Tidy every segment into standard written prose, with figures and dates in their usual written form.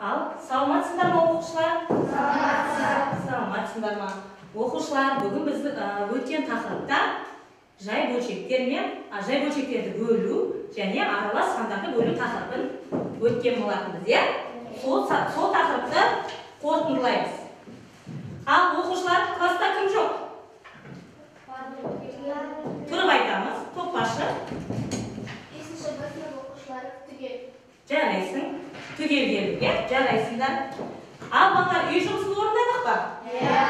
Ал, саламатсыңдар ма, оқушылар? Саламатсыңдар ма? Оқушылар, бүгін біз өткен тақырыпта жай бөлшектер мен жай бөлшектерді бөлу және аралас сандарды бөлу тақырыбын өткен болатынбыз, иә? Сол тақырыпты қорытындылаймыз. Ал, оқушылар, класста кім жоқ? Тұрып айтамыз, топ басшы. 5-ші Б сынып оқушылары түгел. Жарайсың, түгел келдік, иә? Жарайсыңдар. Ал, балалар, үй жұмысын орындадық па? Иә.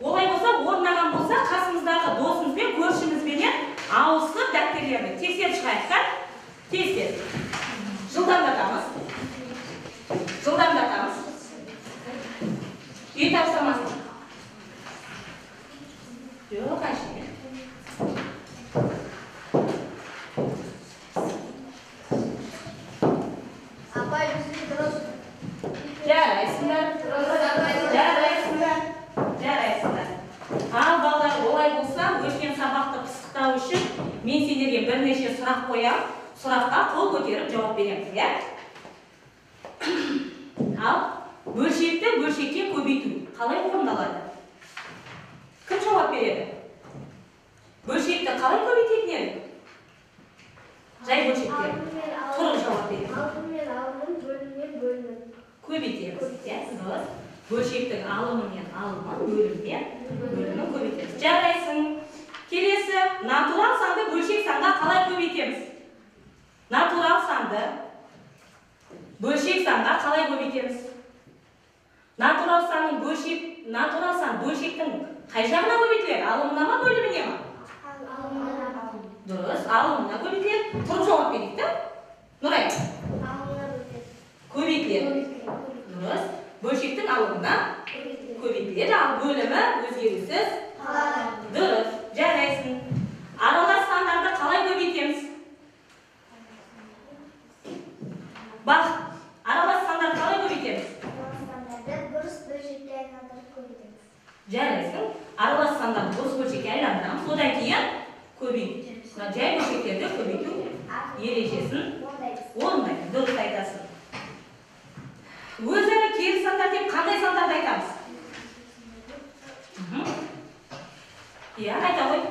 Олай болса, орындаған болса, қасымыздағы досымызбен, көршімізбенен ауысып дәптерлерді тексеріп шығайық та? Тез-тез. Жылдамдатамыз. Жылдамдатамыз. Үй тапсырмасын. Жоқ, әшейін. Апай, бізде дұрыс. Жарайсыңдар. Жарайсыңдар. Жарайсыңдар. Ал, балалар, олай болса, өткен сабақты пысықтау үшін мен сендерге бірнеше сұрақ қоямын. Сұраққа қол көтеріп жауап береміз, иә? Ал, бөлшекті бөлшекке көбейту қалай орындалады? Кім жауап береді? Бөлшекті қалай көбейтетін едік? Жай бөлшектер. Тұрып жауап береді. Алымы мен алымын, бөліммен бөлімін. Көбейтеміз, иә? Дұрыс. Бөлшектің алымы мен алымын, бөліммен бөлімін көбейтеміз. Жарайсың. Келесі, натурал санды бөлшек санға қалай көбейтеміз? Натурал санды бөлшек санға қалай көбейтеміз? Натурал санның бөлшек, натурал сан бөлшектің қай жағына көбейтіледі? Алымына ма, бөліміне ма? Алымына. Дұрыс, алымына көбейтіледі. Тұрып жауап берейік та? Нұрай. Алымына көбейтіледі. Дұрыс. Бөлшектің алымына көбейтіледі, ал бөлімі өзгерусіз қалады. Дұрыс, жарайсың. Аралас сандарды қалай көбейтеміз? Бақ, аралас сандарды қалай көбейтеміз? Аралас сандарды бұрыс бөлшекке айналдырып көбейтеміз. Жарайсың. Аралас сандарды бұрыс бөлшекке айналдырамыз. Одан кейін көбейту. Жай бөлшектерді көбейту ережесін орындаймыз. Дұрыс айтасың. Өзара кері сандар деп қандай сандарды айтамыз? Иә, айта ғой.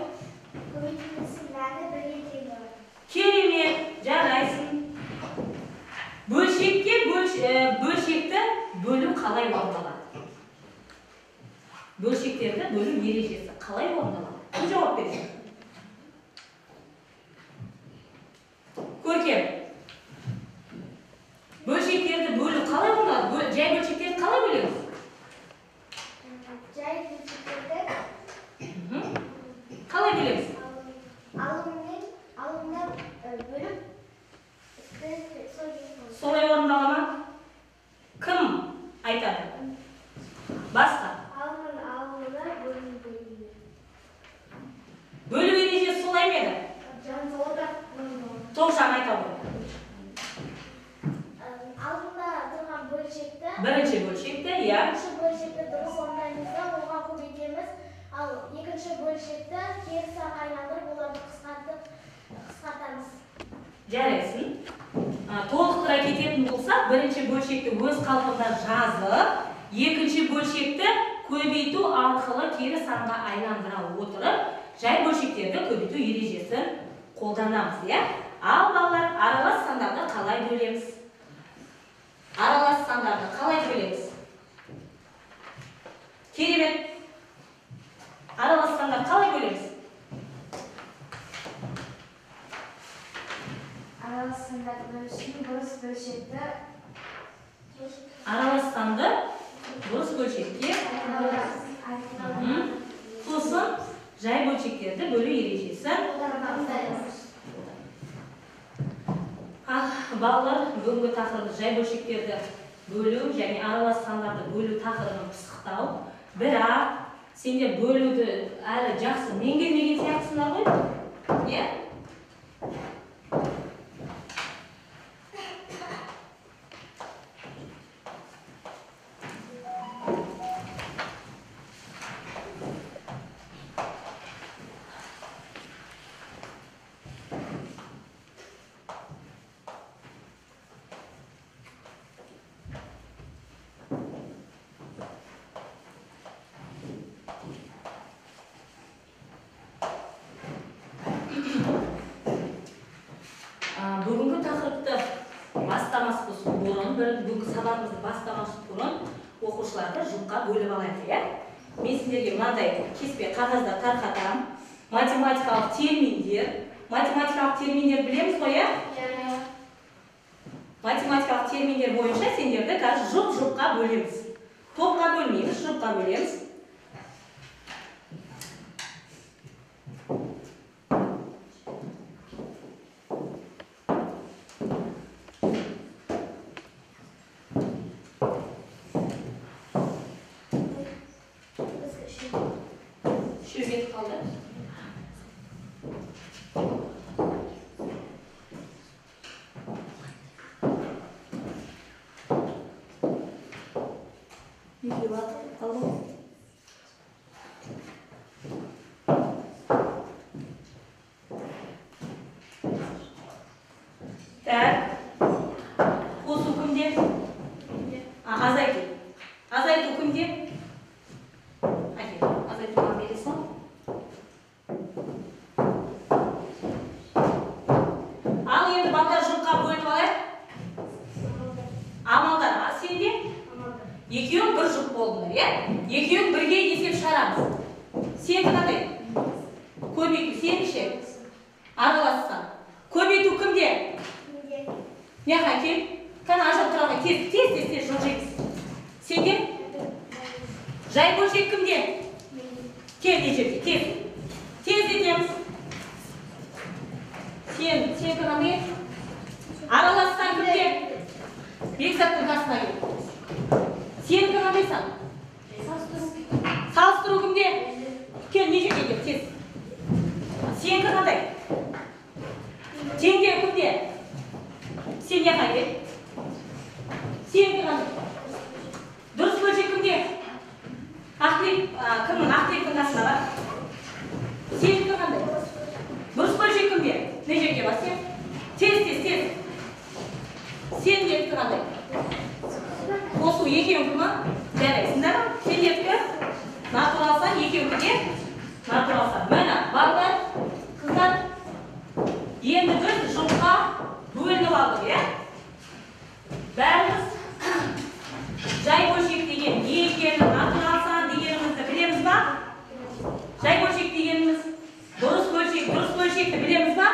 Көбейтілісінің мәні бірге тең болады. Керемет, жарайсың. Бөлшекке бөлшекті бөлу қалай орындалады? Бөлшектерді бөлу ережесі қалай орындалады? Кім жауап береді? Көркем. Бөлшектерді бөлу қалай орындалады? Жай бөлшектерді қалай бөлеміз? Жай бөлшектерді қалай бөлеміз? Алымына бөліп, солай орындала ма? Кім айтады? Басқа. Алымын алымына бөлім бөліміне. Бөлу ережесі солай ма еді? Тоғжан айта ғой. Алдында тұрған бөлшекті, бірінші бөлшекті, иә. Бірінші бөлшекті дұрыс орындаймыз да, оған көбейтеміз. Ал екінші бөлшекті кері санға айналдырып, оларды қысқартамыз. Жарайсың. Толықтыра кететін болсақ, бірінші бөлшекті өз қалпында жазып, екінші бөлшекті көбейту арқылы кері санға айландыра отырып, жай бөлшектерді көбейту ережесін қолданамыз, иә? Ал балалар, аралас сандарды қалай бөлеміз? Аралас сандарды қалай бөлеміз? Керемет. Аралас сандарды қалай бөлеміз? Аралас сандарды бөлу үшін бұрыс бөлшекті аралас санды бұрыс бөлшекке сосын жай бөлшектерді бөлу ережесі. Ал, балалар, бүгінгі тақырыбы жай бөлшектерді бөлу және аралас сандарды бөлу тақырыбын пысықтау. Бірақ сендер бөлуді әлі жақсы меңгермеген сияқтысыңдар ғой, иә? бір бүгінгі сабағымызды бастамас бұрын оқушыларды жұпқа бөліп алайық, иә? Мен сендерге мынандай кеспе қағаздар тарқатамын. Математикалық терминдер. Математикалық терминдер білеміз ғой, иә? Математикалық терминдер бойынша сендерді қазір жұп-жұпқа бөлеміз. Топқа бөлмейміз, жұпқа бөлеміз. Үшеу кетіп қалды. Екеу қалды. Так. Қосу кімде? Азайту. Азайту кімде? Әке, азайтуға бере сал. Ал енді балдар жұпқа бөліп алайық. Амалдар, а сенде? Екеуің бір жұп болдыңдар, иә? Екеуің бірге есеп шығарамыз. Сенікі қандай? Көбейту, сенікі ше? Араласқан. Көбейту кімде? Мына кел. Қане ажырап тұра алмай. Тез, тез, тез, тез жылжимыз. Сенде? Жай бөлшек кімде? Кел мына жерге, тез. Тездетеміз. Сен, сенікі қандай? Араласқан кімде? Бекзаттың қасына кел. Сенікі қандай сан? Салыстыру кімде? Кел, мына жерге кел, тез. Сенікі қандай? Теңдеу кімде? Сен не қай кел? Сенікі қандай? Дұрыс бөлшек кімде? Ақтілек, кімнің? Ақтілектің қасына бар. Сенікі қандай? Дұрыс бөлшек кімде? Мына жерге бар сен. Тез, тез, тез. Сендердікі қандай? Қосу екеуінікі ма? Жарайсыңдар. Сендердікі натурал сан, екеуінікі де натурал сан. Міне, балалар, қыздар, енді біз жұпқа бөлініп алдық, иә? Бәріміз жай бөлшек деген не екенін, натурал сан дегенімізді білеміз ба? Жай бөлшек дегеніміз дұрыс бөлшек, дұрыс бөлшекті білеміз ба?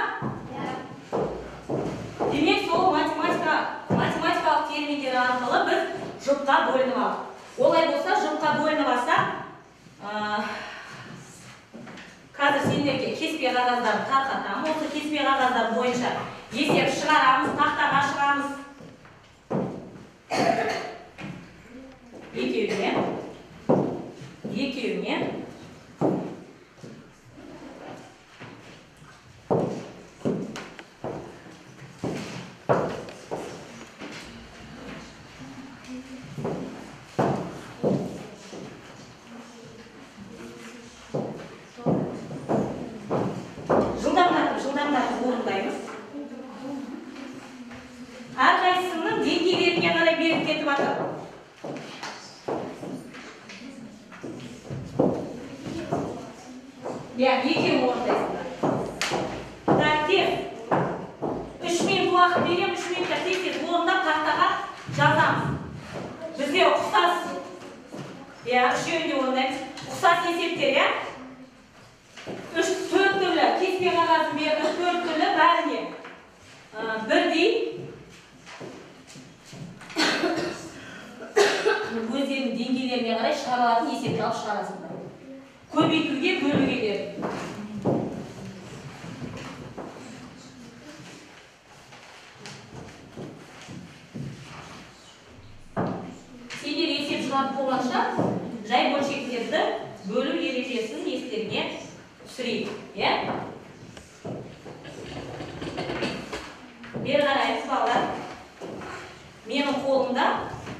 Демек, сол математикалық терминдер арқылы біз жұпқа бөлініп алдық. Олай болса, жұпқа бөлініп алсақ, қазір сендерге кеспе қағаздарын тарқатамын. Осы кеспе қағаздар бойынша есеп шығарамыз, тақтаға шығамыз. Екеуіне, екеуіне. Жылдамдатып орындаймыз. Әрқайсысының деңгейлеріне қарай беріп кетіп жатыр. Иә, екеуін орындайсыңдар. Так, тез. 3 минут уақыт беремін, 3 минутта тез-тез орындап тақтаға жазамыз. Бізде ұқсас, иә, үшеуін де орындаймыз. Ұқсас есептер, иә? 3-4 түрлі кеспе қағазын бердім, 4 түрлі бәріне бірдей. Өздерінің деңгейлеріне қарай шығара алатын есепті алып шығарасыңдар. Көбейтуге, бөлуге бердім. Сендер есеп шығарып болғанша жай бөлшектерді бөлу ережесін естеріңе түсірейік, иә? Бері қараймыз, балалар. Менің қолымда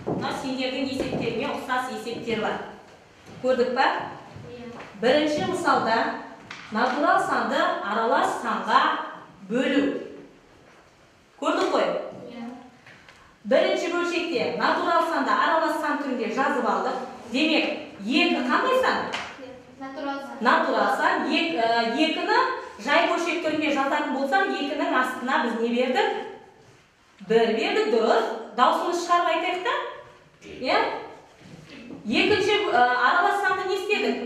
мына сендердің есептеріңе ұқсас есептер бар. Көрдік па? Бірінші мысалда натурал санды аралас санға бөлу. Көрдік қой? Бірінші бөлшекте натурал санды аралас сан түрінде жазып алдық. Демек, екі қандай сан? Натурал сан. Натурал сан. Екіні жай бөлшек түрінде жазатын болсаң, екінің астына біз не бердік? 1 бердік, дұрыс. Дауысымызды шығарып айтайық та. Иә? Екінші аралас санды не істедік?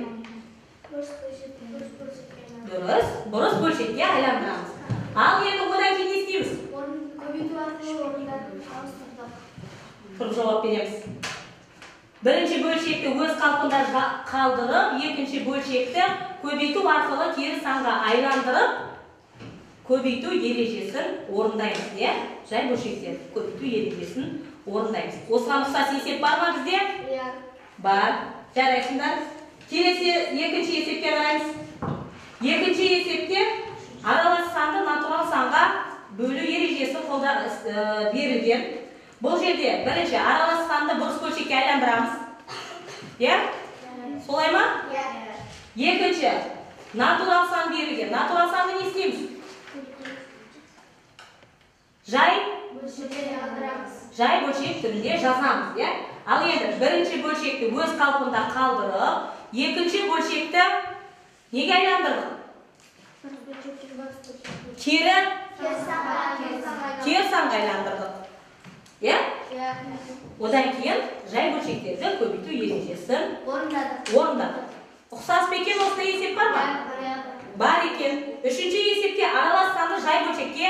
Дұрыс, бұрыс бөлшекке айландырамыз. Ал енді одан кейін не істейміз? Көбейту арқылы орындарын ауыстырдық. Тұрып жауап береміз. Бірінші бөлшекті өз қалпында қалдырып, екінші бөлшекті көбейту арқылы кері санға айландырып, көбейту ережесін орындаймыз, иә? Жай бөлшектерді көбейту ережесін орындаймыз. Осыған ұқсас есеп бар ма бізде? Иә. Бар. Жарайсыңдар. Келесі екінші есепке қараймыз. Екінші есепте аралас санды натурал санға бөлу ережесі қолда берілген. Бұл жерде бірінші аралас санды бұрыс бөлшекке айландырамыз. Иә? Солай ма? Иә. Екінші натурал сан берілген. Натурал санды не істейміз? Жай бөлшекке айландырамыз. Жай бөлшек түрінде жазамыз, иә? Ал енді бірінші бөлшекті өз қалпында қалдырып, екінші бөлшекті неге айландырдық? Кері санға айландырдық. Иә? Одан кейін жай бөлшектерді көбейту ережесін орындадық. Ұқсас па екен осындай есеп бар ма? Бар екен. Үшінші есепте аралас санды жай бөлшекке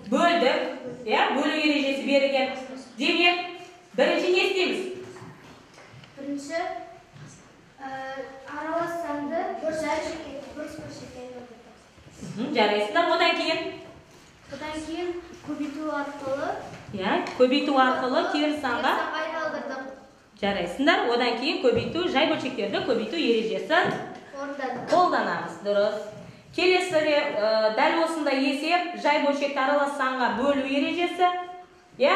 бөлдік. Иә, бөлу ережесі берілген. Демек, бірінші не істейміз? Бірінші аралас санды жай бұрыс бөлшекке айландырдық. Жарайсыңдар. Одан кейін? Одан кейін көбейту арқылы. Иә, көбейту арқылы кері санға айландырдық. Жарайсыңдар. Одан кейін көбейту, жай бөлшектерді көбейту ережесін қолданамыз. Дұрыс. Келесі дәл осындай есеп жай бөлшекті аралас санға бөлу ережесі. Иә?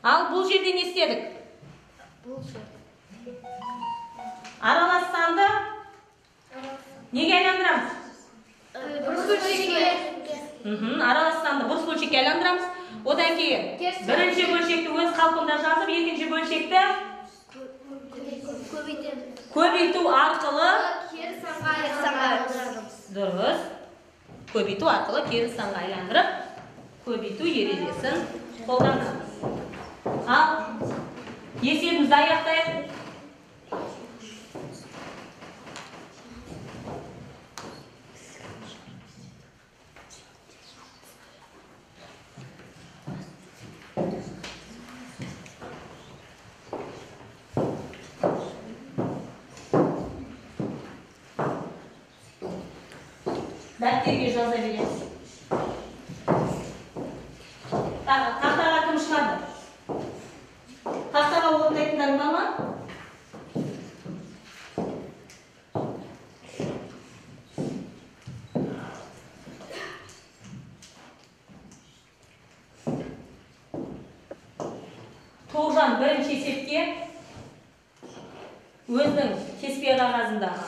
Ал бұл жерде не істедік? Аралас санды неге айландырамыз? Бұрыс бөлшекке. Аралас санды бұрыс бөлшекке айландырамыз. Одан кейін бірінші бөлшекті өз қалпында жазып, екінші бөлшекті көбейту арқылы кері санға айландырамыз. Дұрыс. Көбейту арқылы кері санға айландырып, көбейту ережесін қолданамыз. Ал есебімізді аяқтайық. Дәптерге жаза береміз. Тақтаға кім шығады? Тақтаға орындайтындар бар ма? Тоғжан бірінші есепке өзінің кеспе қағазындағы,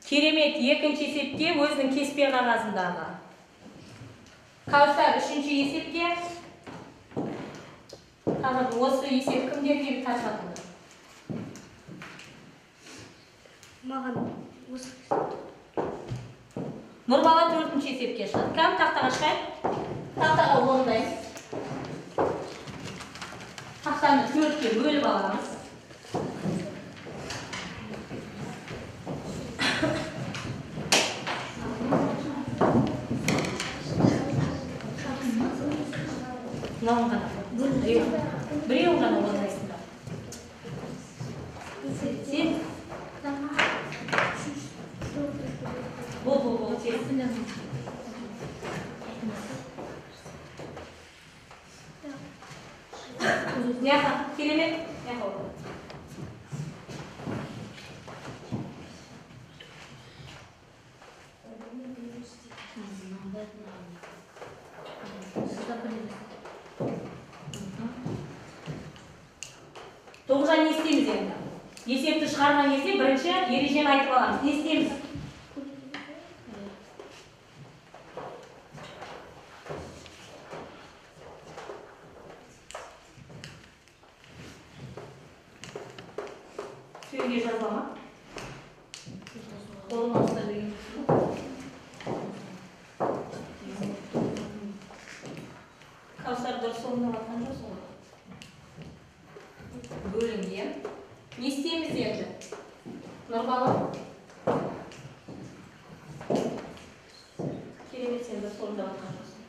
Керемет екінші есепке өзінің кеспе қағазындағы, Кәусар үшінші есепке. Тағы осы есеп кімдерге таратылды? Маған осы. Нұрбала төртінші есепке шығады. Кім тақтаға шығайық? Тақтаға орындаймыз. Тақтаны төртке бөліп аламыз. Мынауын ғана, біреуін ғана орындайсыңдар. Сен? Бол, бол, бол, тез. Няха, керемет, няха орында. Тоғжан, не істейміз енді? Есепті шығарған кезде бірінші ережені айтып аламыз. Не істейміз? Сөйге жазыла ма? Қолын ауыстыра берген. Кәусар дұрыс орындап жатқан. жатқан жоқсың ғой. Бөлінген. Не істейміз енді? Нұрбала. Керемет, сен дұрыс орындап жатқан жоқсың.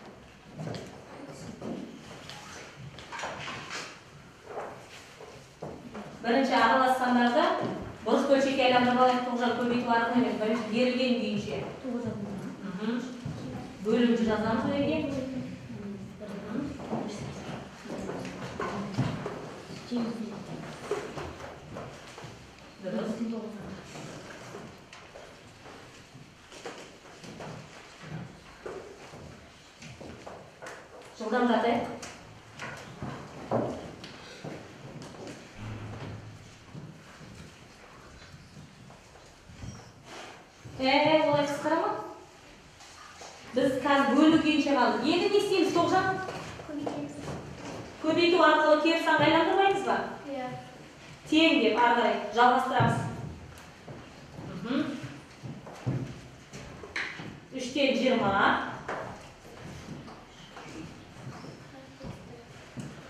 Бірінші аралас сандарды бұрыш бөлшекке айландырып алайық. Тоғжан, көбейту арқылы емес, бірінші берілген күйінше. Бөлімді жазамыз ол жерге. Дұрыс. Жылдамдатайық. Олай қысқара ма? Біз қазір бөлу күйінше қалдық. Енді не істейміз, Тоғжан? Көбейтеміз. Көбейту арқылы кері санға айландырмаймыз ба? Иә. Тең деп ары қарай жалғастырамыз. 3-тен 20.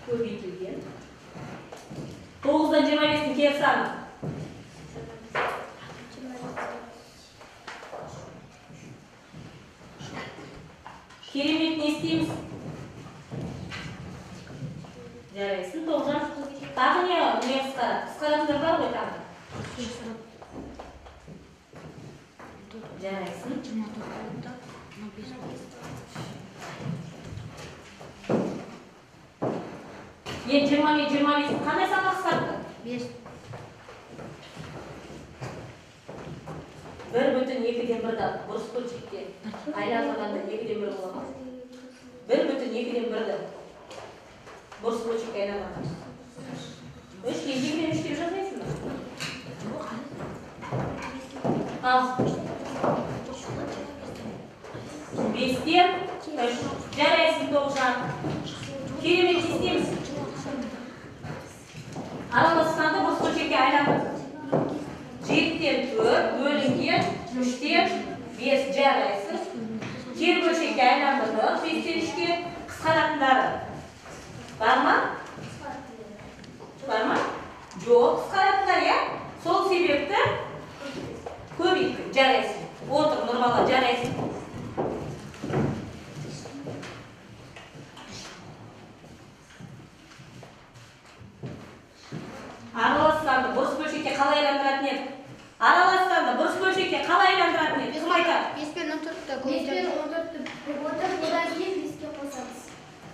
Көбейтілген. 9-дан 25-тің кері саны. Керемет, не істейміз? Жарайсың, Тоғжан. Тағы не қысқарады? Қысқаратындар бар ғой тағы. Жарайсың. Енді 20 мен 25 қандай санға қысқарды? 5. 1,2-ден 1-ді бұрыш бөлшекке айландырғанда 2-ден 1 бола ма? 1,2-ден 1-ді бұрыш бөлшекке айландырғанда. 3-ке 2-ден 3 деп жазбайсың ба? Ал 5-тен 3. Жарайсың, Тоғжан. Керемет, не істейміз? Аралас санды бұрыш бөлшекке айландырдық. 7-тен 4 бөлінген 3-тен 5. Жарайсыз. Кері бөлшекке айландырдық. 5-тен 3-ке қысқаратындары бар ма? Бар ма? Жоқ, қысқаратындар, иә? Сол себепті көбейттік. Жарайсың. Отыр, Нұрбала, жарайсың. Аралас санды бұрыш бөлшекке қалай айландыратын едік? Аралас санды бұрыш бөлшекке қалай айландыратын едік? Кім айтады? 5 пен 14-ті 5 пен 14-ті одан кейін 5-ке қосамыз.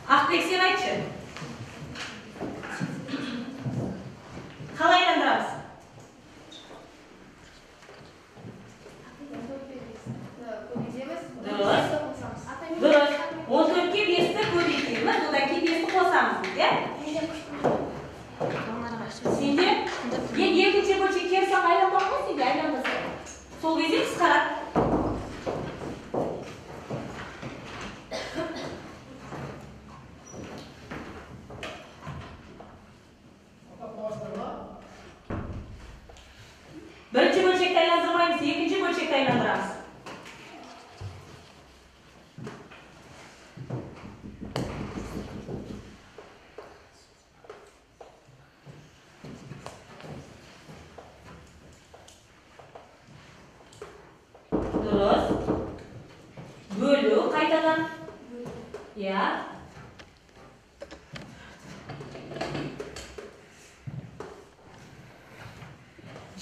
Ақбек, сен айтшы. Қалай айландырамыз? Дұрыс. Дұрыс. 14-ке 5-ті көбейтеміз, одан кейін 5-ті қосамыз дейді, иә? Сенде енді екінші бөлшек кері санға айланбақ қой, сенде айланбаса. Сол кезде қысқарады. Бірінші бөлшекті айландырмаймыз, екінші бөлшекті айландырамыз. Дұрыс. Бөлу қайтадан. Иә.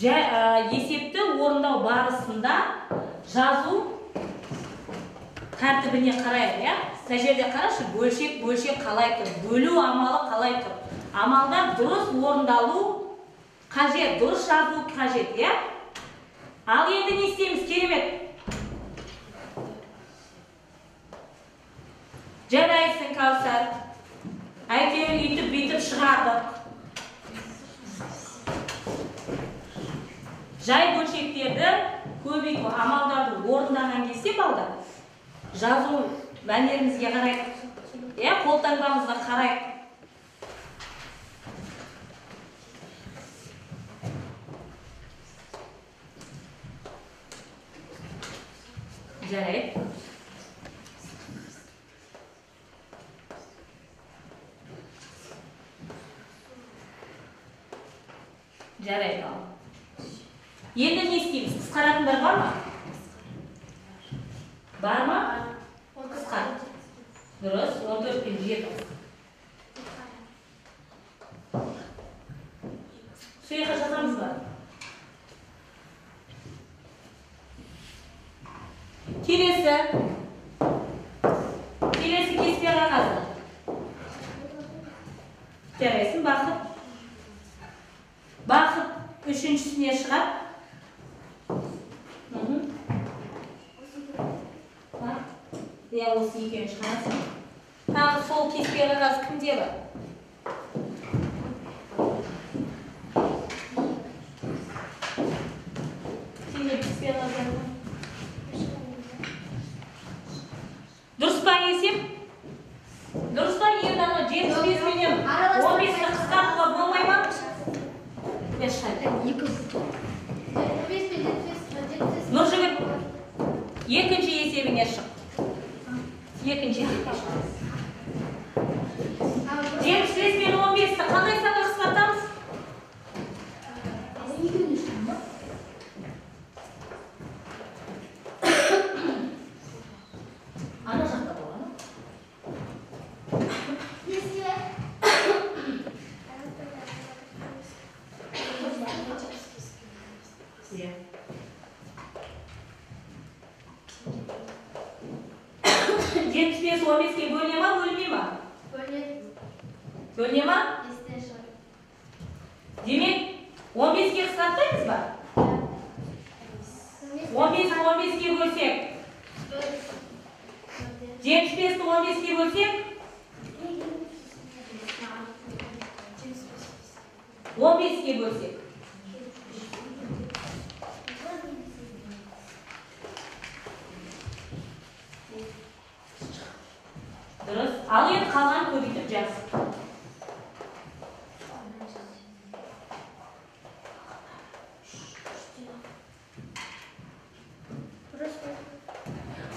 Есепті орындау барысында жазу тәртібіне қарайық, иә? Мына жерде қарашы, бөлшек бөлшек қалай тұр, бөлу амалы қалай тұр. Амалдар дұрыс орындалу қажет, дұрыс жазу қажет, иә? Ал енді не істейміз, керемет? Жарайсың, Кәусар. Әйтеуір үйтіп бүйтіп шығардық. Жай бөлшектерді көбейту амалдарды орындаған кезде балдар жазу мәнерімізге қарайық, иә, қолтаңбамызға қарайық. Жарайды. Жарайды ал. Енді не істейміз? Қысқаратындар бар ма? Бар ма? Қысқар. Дұрыс, 14 пен 7. Сол жаққа жазамыз ба? Келесі. Келесі кеспе қағазы. Жарайсың, Бақыт. Бақыт үшіншісіне шығады. Иә, осы екеуін шығарасың. Тағы сол кеспе қағаз кімде бар? Сенде кеспе қағаз бар ма? Дұрыс па есеп? Дұрыс па? Енді ана 75 менен 15-ті қысқартуға болмай ма? Нұржігіт, екінші есебіңе шық. Екінші есепке шық. 75 пен 15-ті қандай санға қысқартамыз? Ана жақта болады. Иә. 75 15-ке бөліне ма, бөлінбей ма? Бөлінеді. Бөліне ма? Демек, 15-ке қысқартпаймыз ба? 15-ті 15-ке бөлсек, 75-ті 15-ке бөлсек, 15-ке бөлсек. Дұрыс. Ал енді қалған көбейтіп жаз.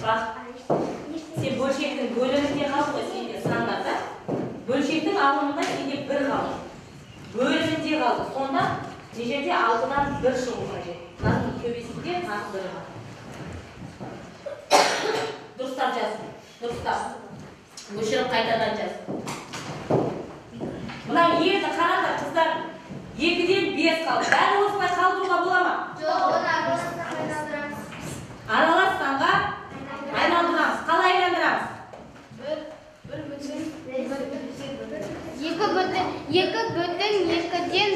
Бақ, сен бөлшектің бөлімінде қалды ғой, сенде сандар да? Бөлшектің алымында сенде 1 қалды. Бөлімінде қалды. Сонда мына жерде 6-дан 1 шығу қажет. Мынаның төбесінде тағы 1 қалды. Дұрыстап жаз. Дұрыстап. Өшіріп қайтадан жаз. Мынау енді қараңдар, қыздар, 2-ден 5 қалды. Бәрі осылай қалдыруға бола ма? Жоқ, оны аралас санға айналдырамыз. Аралас санға айналдырамыз. Қалай айналдырамыз? 2 бүтін 2-ден 1. 2 бүтін 2-ден 1.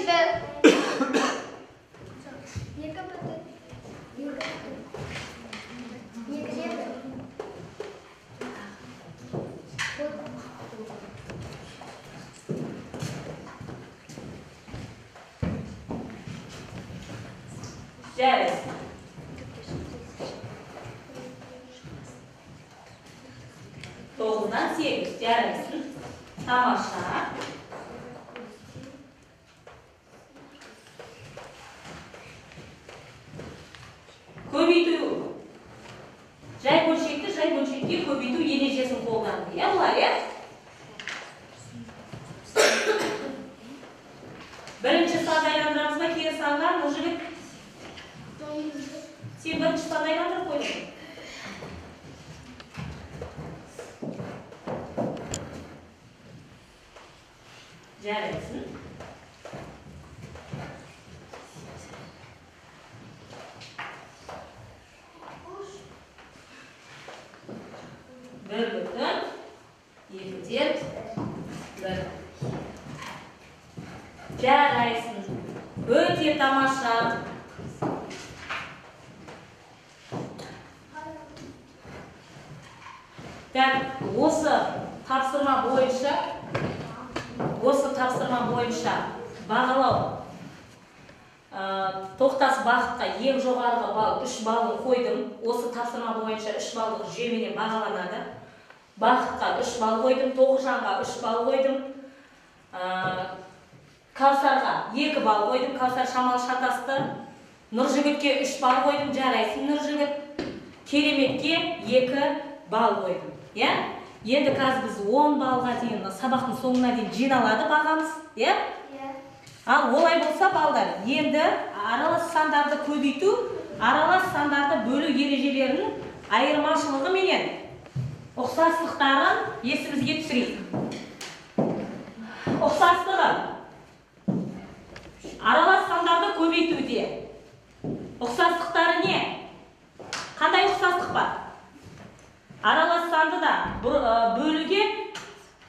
Жарайсың. 9-дан 8. Жарайсың. Тамаша. Көбейту. Жай бөлшекті жай бөлшекке көбейту ережесін қолданды. Иә, бұлар, иә? Бірінші санды айландырамыз ба, кері санға? Нұржігіт, сен бірінші санды айландырып қойдың. Жарайсың. 1 бүтін 2-ден 1. Жарайсың. Өте тамаша. Так, осы тапсырма бойынша бағалау Тоқтас Бақытқа ең жоғарғы балл 3 баллын қойдым. Осы тапсырма бойынша 3 баллдық жүйеменен бағаланады. Бақытқа 3 балл қойдым, Тоғжанға 3 балл қойдым. Кәусарға 2 балл қойдым, Кәусар шамалы шатасты. Нұржігітке 3 балл қойдым, жарайсың Нұржігіт. Кереметке 2 балл қойдым. Иә? Енді қазір біз 10 баллға дейін, сабақтың соңына дейін жиналады бағамыз, иә? Иә. Ал олай болса, балдар, енді аралас сандарды көбейту, аралас сандарды бөлу ережелерінің айырмашылығы менен ұқсастықтарын есімізге түсірейік. Ұқсастығы. Аралас сандарды көбейтуде ұқсастықтары не? Қандай ұқсастық бар? Аралас санды да бөлуде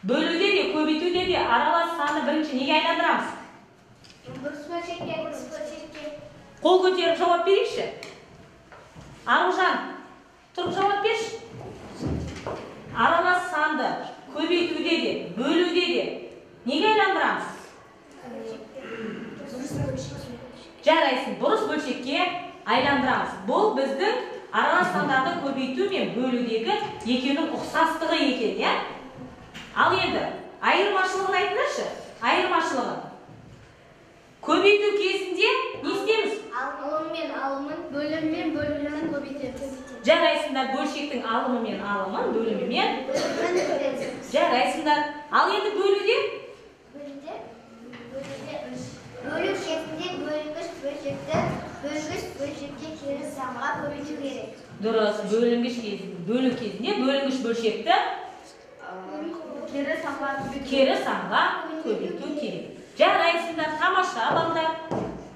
де көбейтуде де аралас санды бірінші неге айландырамыз? Бұрыс бөлшекке, бұрыс бөлшекке. Қол көтеріп жауап берейікші. Аружан, тұрып жауап берші. Аралас санды көбейтуде де, бөлуде де неге айландырамыз? Жарайсың, бұрыс бөлшекке айландырамыз. Бұл біздің аралас сандарды көбейту мен бөлудегі екеуінің ұқсастығы екен, иә? Ал енді айырмашылығын айтыңдаршы. Айырмашылығы. Көбейту кезінде не істейміз? Алым мен алымын, бөлім мен бөлімін көбейтеміз. Жарайсыңдар, бөлшектің алымы мен алымын, бөлімі мен бөлімін көбейтеміз. Жарайсыңдар. Ал енді бөлуде? Бөлуде 3. Бөлу кезінде бөлінгіш бөлшекті бөлгіш бөлшекке кері санға көбейту керек. Дұрыс, бөлу кезінде бөлінгіш бөлшекті кері санға көбейту керек. Жарайсыңдар, тамаша балдар.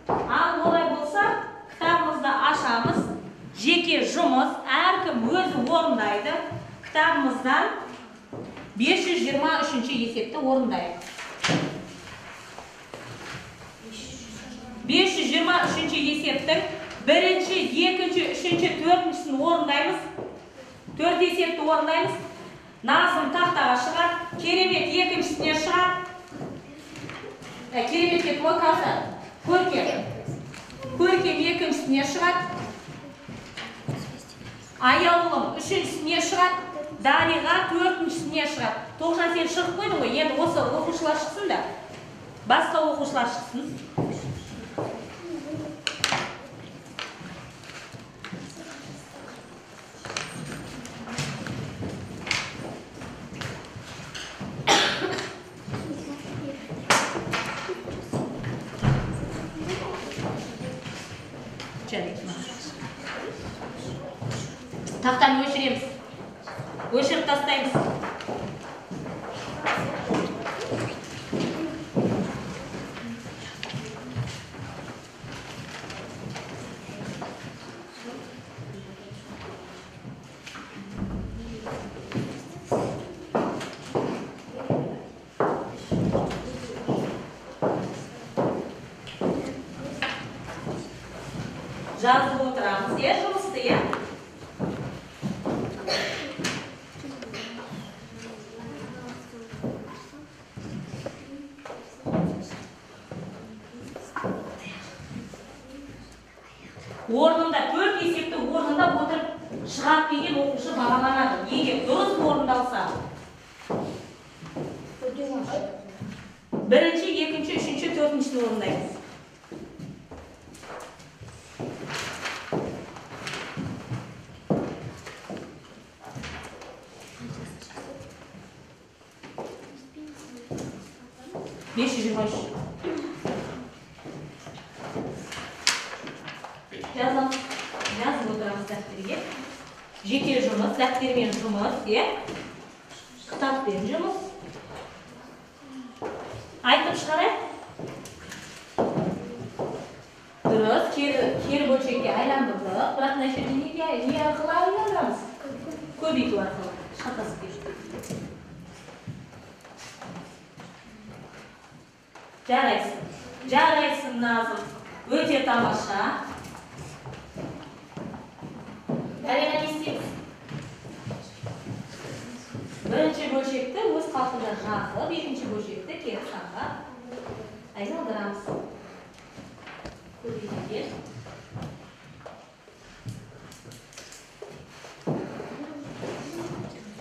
Ал олай болса, кітабымызды ашамыз. Жеке жұмыс, әркім өзі орындайды. Кітабымыздан 523-ші есепті орындайық. 523-ші есептің бірінші, екінші, үшінші, төртіншісін орындаймыз. Төрт есепті орындаймыз. Назым тақтаға шығар, Керемет екіншісіне шығар. Керемет деп ой қалса, Көркем. Көркем екіншісіне шығады. Аяулым үшіншісіне шығады. Дариға төртіншісіне шығады. Тоғжан, сен шығып қойдың ғой, енді осы оқушылар шықсын да. Басқа оқушылар шықсын. Тақтаны өшіреміз. Өшіріп тастаймыз. Жазып отырамыз, иә, жұмысты, иә? Орнында, төрт есепті орнында отырып шығады деген оқушы бағаланады. Егер дұрыс орындалса, бірінші, екінші, үшінші, төртіншіні орындаймыз. 523. Жазамыз, жазып отырамыз дәптерге. Жеке жұмыс, дәптермен жұмыс, иә? Кітаппен жұмыс. Айтып шығарайық. Дұрыс, кері бөлшекке айландырдық. Бірақ мына жерде не арқылы айландырамыз? Көбейту арқылы. Шатасып кетті. Жарайсың. Жарайсың, Назым. Өте тамаша. Дариға, не істейміз? Бірінші бөлшекті өз қалпында жазып, екінші бөлшекті кері санға айналдырамыз. Көбейтуге.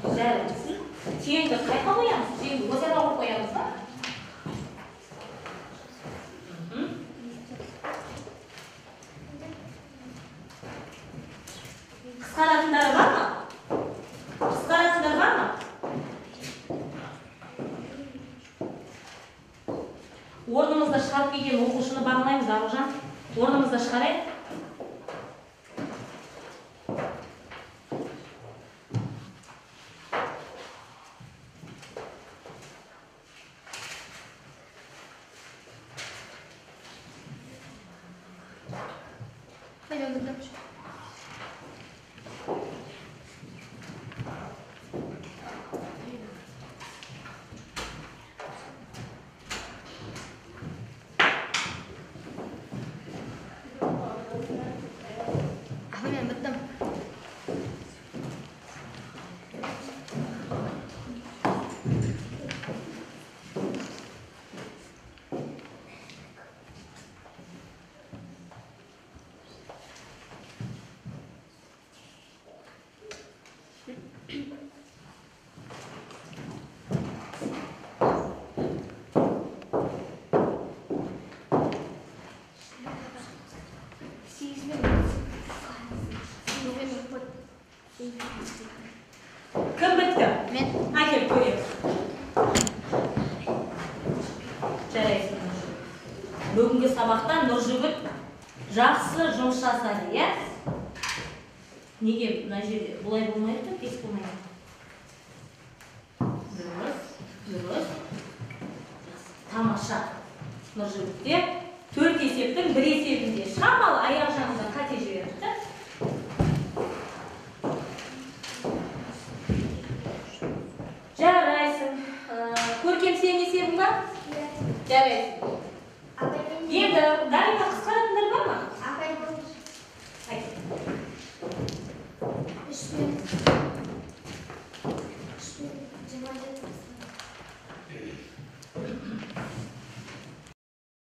Жарайсың. Теңді қайда қоямыз? Теңді өзара қойып қоямыз ба? Қысқаратындары бар ма? Қысқаратындар бар ма? Орнымызда шығарып келген оқушыны бағалаймыз, Аружан. Орнымызда шығарайық. Кім бітті? Мен. Әкел, көрейік. Жарайсың, Нұржігіт. Бүгінгі сабақта Нұржігіт жақсы жұмыс жасады, иә? Неге мына жерде бұлай болмайды, тез болмайды? Дұрыс, дұрыс. Жақсы, тамаша. Нұржігітте 4 есептің 1 есебінде шамалы аяқ жағында қате жіберіпті. Жарайсың. Көркем, сенің есебің ба? Жарайсың. Енді Дарина, қысқаратындар бар ма? Айт. 3 пен